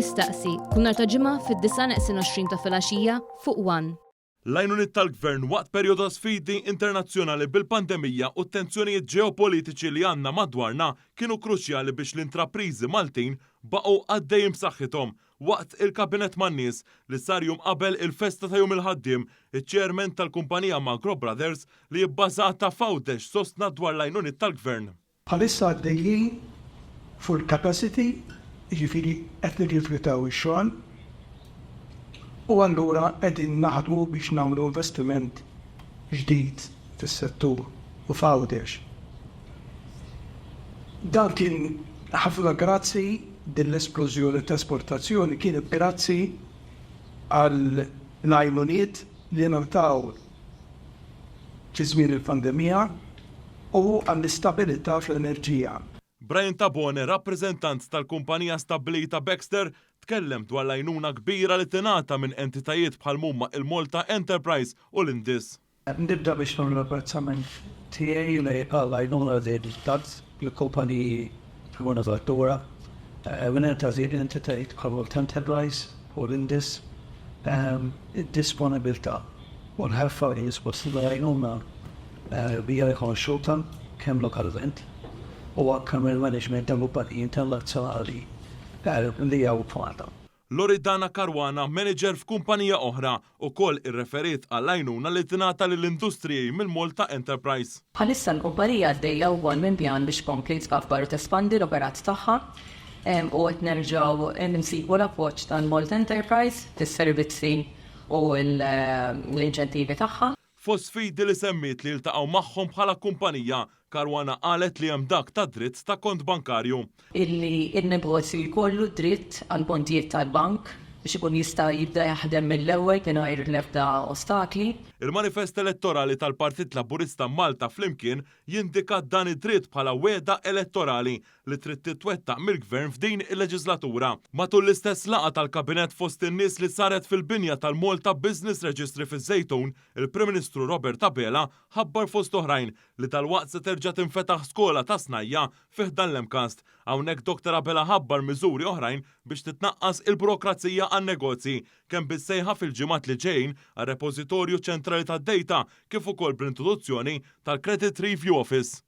Jistaqsi, kull nhar ta' Ġimgħa fid-9:20 ta' filgħaxija fuq One. L-għajnuniet tal-Gvern waqt perjodu ta' sfidi internazzjonali bil-pandemija u t-tensjonijiet ġeopolitiċi li għandna madwarna kienu kruċjali biex l-intrapriżi Maltin baqgħu għaddejjin b'saħħithom. Waqt il-Kabinett man-Nies li sar jum qabel il-festa ta' Jum il-Ħaddiem, iċ-Chairman tal-kumpanija Magro Brothers li hi bbażata f'Għawdex sostna dwar l-għajnuniet tal-Gvern. Bħalissa għaddejjin full capacity, jiġifieri qed nirrifjutaw ix-xogħol u allura qegħdin naħdmu biex nagħmlu investiment ġdid fis-settur u f'Għawdex. Dan kien ħafna grazzi, din l-esplożjoni ta' esportazzjoni kienet grazzi għall-għajnuniet li ngħataw fi żmien il-pandemija u għall-istabilità fl-enerġija. Brian Tabone, rappreżentant tal-kumpanija stabbilita Baxter, tkellem dwar l-għajnuna kbira li tingħata minn entitajiet bħal m'huma il-Malta Enterprise u l-Indis. Nibda biex nuri l-apprezzament tiegħi għall-għajnuna li tat lill-kumpaniji fil-manifattura minn entitajiet bħal Malta Enterprise u l-Indis. Id-disponibilità u l-ħeffa li jisposti l-għajnuna hija rikonoxxuta kemm lokalment u anke mill-maniġment ta' kumpaniji internazzjonali li hawn f'Malta. Loredana Caruana, manager f'kumpanija oħra, ukoll irreferiet għall-għajnuna li tingħata lill-industriji mill-Malta Enterprise. Bħalissa l-kumpanija għaddejja wkoll minn pjan biex tkompli tkabbar u tespandi l-operat tagħha u qed nerġgħu nsibu l-appoġġ tal-Malta Enterprise fis-servizzi u l-inċentivi tagħha. Fost sfidi li semmiet li jiltaqgħu magħhom bħala kumpanija, Caruana qalet li hemm dak tad-dritt ta' kont bankarju. Illi n-negozju jkollu dritt għal kontijiet tal-bank biex ikun jista' jibda jaħdem mill-ewwel mingħajr l-ebda ostakli. Il-manifest elettorali tal-Partit Laburista Malta Flimkien jindika dan id-dritt bħala wegħda elettorali li trid titwettaq mill-Gvern f'din il-leġiżlatura. Matul l-istess laqgħa tal-Kabinett fost in-nies li saret fil-binja tal-Malta Business Registry fiż-Żejtun, il-Prim Ministru Robert Abela ħabbar fost oħrajn li dalwaqt se terġa' tinfetaħ skola ta' snajja' fi ħdan l-MCAST. Hawnhekk Dottor Abela ħabbar miżuri oħrajn biex titnaqqas il-burokrazija għan-negozji, kemm bis-sejħa fil-ġimgħat li ġejjin għar-repożitorju ċentrali tad-dejta kif ukoll bl-introduzzjoni tal-Credit Review Office.